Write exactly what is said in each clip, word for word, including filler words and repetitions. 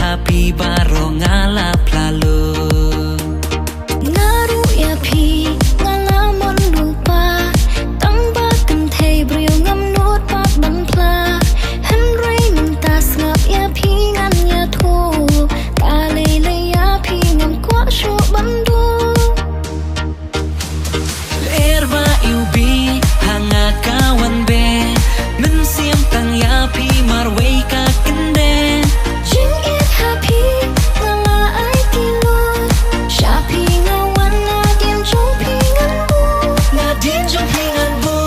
Phi baroh nga la phla lut. Nga ruh ïa phi nga la mon lypa, tang ba kynthei briew ngam nud pat ban phla. Hynrei mynta sngap ïa phi ngan ïathuh, ka lei lei ïa phi ngam kwah shuh ban duh. Lyer ba ïu bi ha nga ka wan be, mynsiem tang ïa phi marwei ka kynde. Jingïeit ha phi nga la aiti lut, sha phi nga wan, nadien jong phi ngan bud, nadien jong phi ngan bud.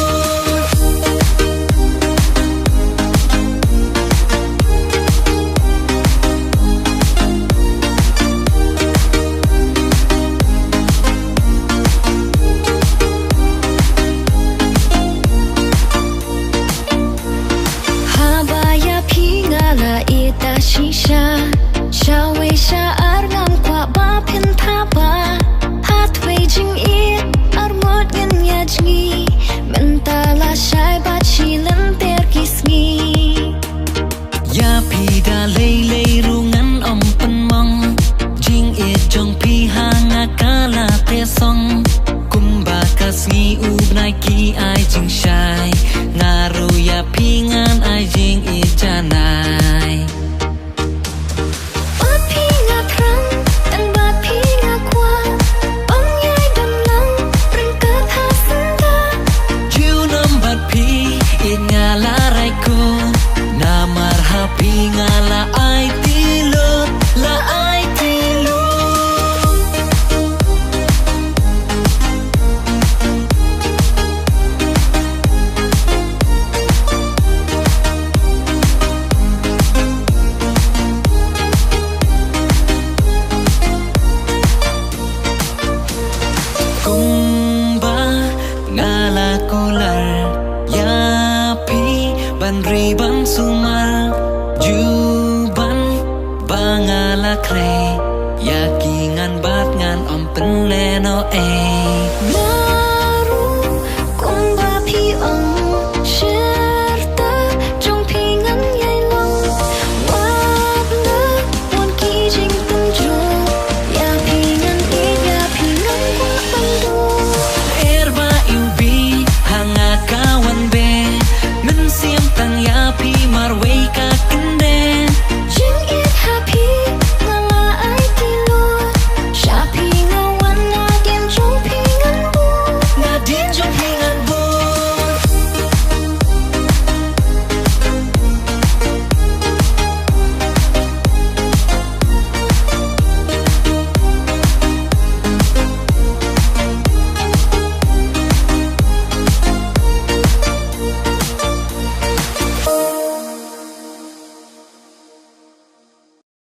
Haba ïa phi nga la ïeit shisha, shawei sha ar ngam kwah ba phin thaba. Ha tawei jingïeit ar ngut ngin ïa jngi, mynta la shai bad shi lynter ki sngi. Ïa phi da lei lei ruh ngan ym pynmong, jingïeit jong phi ha nga ka la teh song. Kumba ka sngi u bnai ki ai jingshai, nga ruh ïa phi ngan ai jingïeit janai. Bad phi nga thrang, tang bad phi nga kwah, ym ïai don lang ryngkat ha syndah. Junom bad phi, ïeit nga la rai kut, namar ha phi nga la aiti lut, la aiti lut. Kumba nga la kular ïa phi ban ri ban sumar, juban ba nga la khrei ïa ki ngan bad ngan ym pynlehnoh ei.